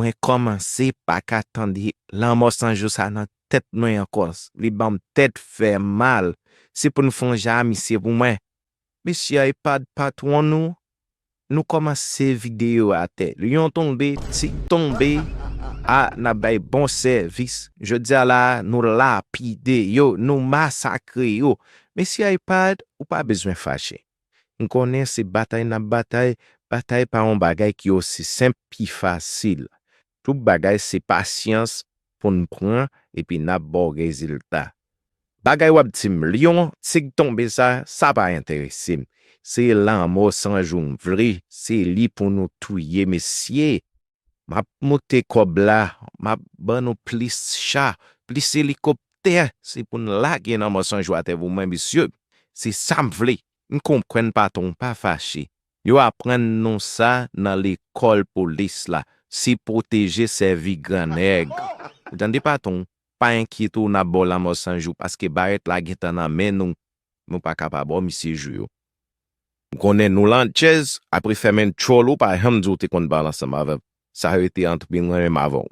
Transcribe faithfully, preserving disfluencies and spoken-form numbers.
Mwen kòmanse pa ka tande lanmò san jou sa nan tèt mwen ankò. Li ban m tèt fè mal. Se pou n fè yon jan a misye pou mwen. Mesye iPad patwon nou, nou kòmanse vide yo atè. Lyon tonbe, tig tonbe, a n ap bay bon sèvis. Jodi a la, nou lapide yo, nou masakre yo. Mesye iPad, ou pa bezwen fache. M konnen se batay n ap batay, batay pa yon bagay ki osi senp, ki fasil. Tout bagay se pasyans pou n pran, epi n ap ba w rezilta. Bagay w ap di m, lyon, tig tonbe sa, sa pa enterese m. Se lanmò san jou m vle, se li pou nou touye, mesye. M ap moute kòb la, m ap ban nou plis cha, plis elikoptè, se pou n lage lanmò san jou atè pou mwen, mesye. Se sa m vle. M konprann patwon pa fache. Yo aprann nou sa nan lekòl polis la. Se pwoteje sèvi gran nèg. Ou tande patwon, pa enkyete w, n ap ba w lanmò san jou, paske barèt la gentan nan men nou. Nou pa ka pa ba w misye jou yo. M konnen nou lan tjèz, apre fèmen tchòl ou pa janm di w te konn pale ansanm avè m. Sa rete ant mwen menm avè w.